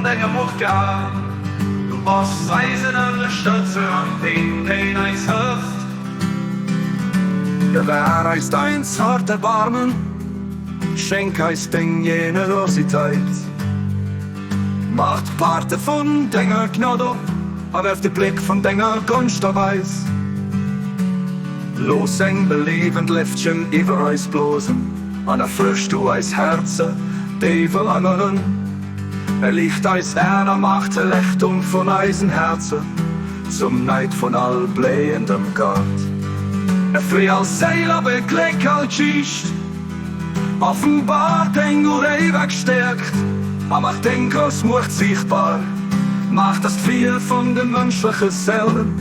von denger Mucht gan. Du bass eisen Ënnerstëtzer an deen, deen eis hëlft. Gewär eis dein zart Erbarmen, schenk eis deng Generositeit. Mach d'Parte vun denger Gnad op a werf de Bléck vun denger Gonscht op eis. Looss eng beliewend Léftchen iwwer eis blosen an erfrësch du eis Häerzer, déi verlangeren. Erliicht eis Aen a maach d'Erlechtung vun eisen Häerzer zum Neid vun all bléiendem Gaart. Erfree all Séil a begléck all Geescht. Offenbar deng uréiweg Stäerkt a maach deng grouss Muecht siichtbar. Maach, dass d'Flier vun de mënschleche Séilen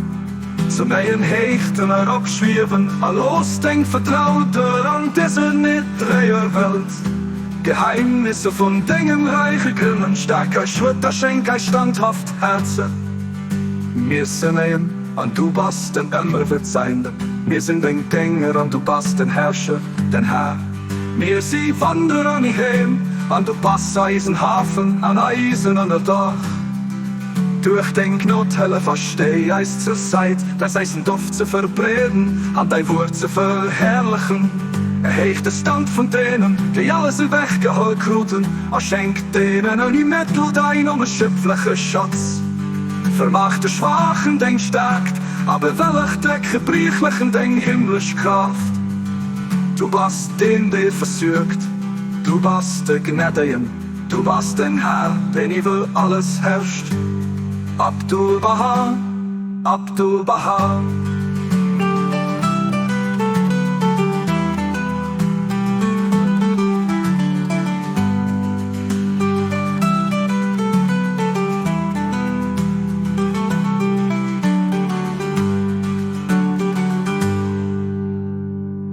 zu neien Héichten eropschwiewen a looss deng Vertrauter an dëser niddreger Welt d'Geheimnisser vun dengem Räich ergrënnen. Staark eis Schrëtt a schenk eis standhaft Häerzer. Mir sinn een an du bass den Ëmmerverzeihenden. Mir sinn deng Dénger an du bass den Herrscher. Den Här. Mir si Wanderer ni heem, an du bass eisen Hafen an eisen Ënnerdaach. Duerch deng Gnod hëllef a stéi eis zur Säit, dass eisen Doft ze verbreeden an däi Wuert ze verherrlechen. Erhéich de Stand vun deenen, déi alles ewechgeholl kruten, a schenk deenen ouni Mëttel däin onerschöpfleche Schatz. Vermaach de Schwaachen deng Staarkt a bewälleg de Gebriechlechen deng himmlesch Kraaft. Du bass deen, dee versuergt, du bass de Gnäddegen, du bass den Här, deen iwwer alles herrscht. Abdu'l-Bahá, Abdu'l-Bahá.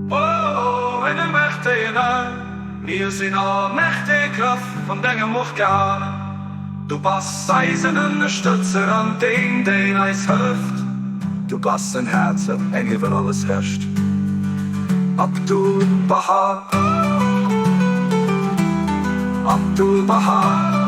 O en mächtegen Här, mir sinn all mächteg Kraft vun dengem Organ. Du bass eisen Ënnerstëtzer an deen, deen eis hëlleft. Du bass en Häerzer, eng iwwer alles herrscht. Abdu'l-Bahá, Abdu'l-Bahá.